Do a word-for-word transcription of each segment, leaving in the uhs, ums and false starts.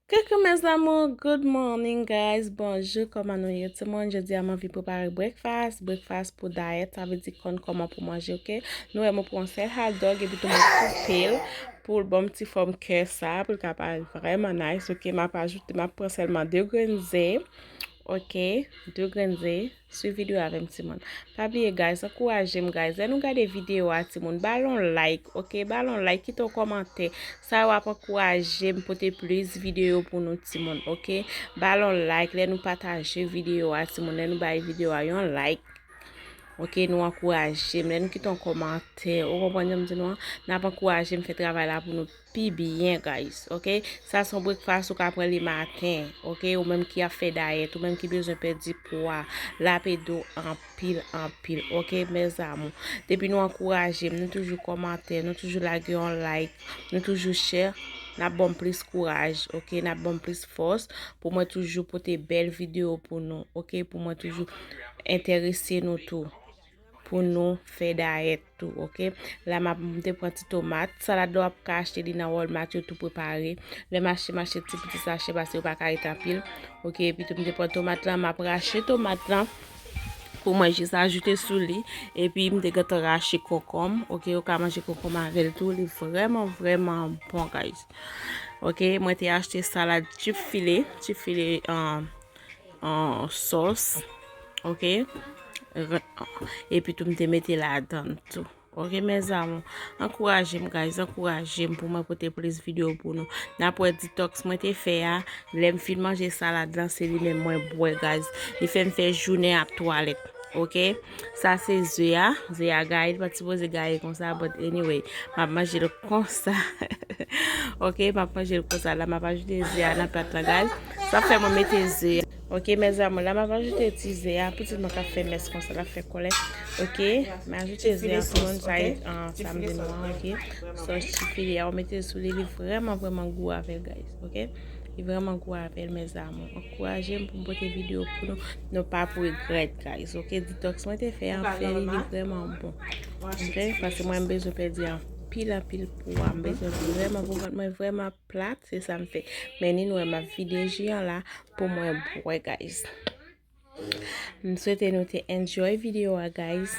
Coucou mes amours, good morning guys, bonjou, kòman nou ye timoun? Jodi a m anvi prepare breakfast, breakfast pou dayèt, sa vle di konn kòman pou manje, oke? Nou wè mwen pran sèl hot dog epi tou mwen koupe l pou l ban m ti fòm kè sa, pou l ka parèt vrèman nice, oke? M ap ajoute, m ap pran sèlman de grenn ze, oke? De grenn ze. Swiv videyo avè m timoun. Pa bliye guys, ankouraje m guys. Lè nou gade videyo a timoun, ba l on like, oke? Ba l on like, kite yon kòmantè. Sa yo ap ankouraje m pote plis videyo pou nou timoun, oke? Ba l on like, lè nou pataje videyo a timoun, lè nou bay videyo a yon like. Oke, nou ankouraje m. Lè nou kite yon kòmantè, ou konprann jan m di nou an? N ap ankouraje m fè travay la pou nou pi byen, guys, oke? Sa se yon breakfast ou ka pran le maten, oke? Ou menm ki ap fè dayèt, ou menm ki bezwen pèdi pwa, l ap ede w anpil, anpil, oke, mes amours? Depi nou ankouraje m, nou toujou kòmante, nou toujou lage yon like, nou toujou share, n ap ban m plis kouraj, oke? N ap ban m plis fòs pou mwen toujou pote bèl videyo pou nou, oke? Pou mwen toujou enterese nou tou, pou nou fè dayèt tou, oke? La m ap, m te pran ti tomat, salad la w ap ka achte li nan Walmart, yo tou prepare. Lè m achte, m achte ti piti sachè paske yo pa ka ret anpil, oke? Epi tou m te pran tomat lan, m ap rache tomat lan pou mwen jis ajoute sou li. Epi m te gentan rache konkonm, oke? Ou ka manje konkonm avè l tou, li vrèman, vrèman bon, guys. Oke, mwen te achte salad chip file, chip file, um, an sòs, oke? Epi tou m te mete ladan l tou. Oke, mes amours, ankouraje m, guys, ankouraje m pou mwen pote plis videyo pou nou. N ap wè detox mwen te fè a, lè m fin manje salad lan, se li menm mwen bwè, guys. Li fè m fè jounen ap twalèt, oke? Sa se ze a, ze a gaye, li pa t sipoze gaye konsa, but anyway, m ap manje l konsa. Oke, m ap manje l konsa. La, m ap ajoute ze a nan plat lan, guys. Sa fè mwen mete ze a. Oke, mes amours, la, m ap ajoute ti ze a. Pitit mwen k ap fè mès konsa, l ap fè kòlèt. Oke, m ajoute ze a pou moun sa, ah, sa m di nou an, oke. Sòs chifile a, ou mete sou li, li vrèman, vrèman gou avè l, guys, oke. Li vrèman gou avè l, mes amours. Ankouraje m pou m pote videyo pou nou. Nou p ap regrèt, guys, oke. Detox mwen te fè an, fè li, li vrèman bon. Oke, paske mwen m bezwen pèdi anpil, anpil pwa. M bezwen vrèman pou vant mwen vrèman plat, se sa m fè. Men ni nou wè m ap vide ji an la pou mwen bwè, guys. M swete nou te enjoy videyo a, guys.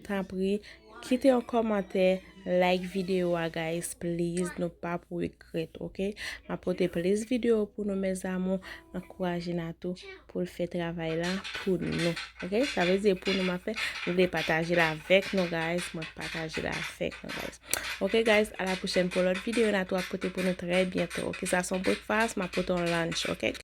Tanpri, kite yon kòmantè, like videyo a, guys, please. Nou p ap regrèt, oke? M ap pote plis videyo pou nou, mes amours. Ankouraje Natou pou l fè travay la pou nou, oke? Sa vle di pou nou m ap fè. M vle pataje l avèk nou, guys. Mwen pataje l avèk nou, guys. Oke, guys, a la pwochèn pou lòt videyo Natou ap pote pou nou trè byento. Oke, sa se yon breakfast, m ap pote yon lunch, oke?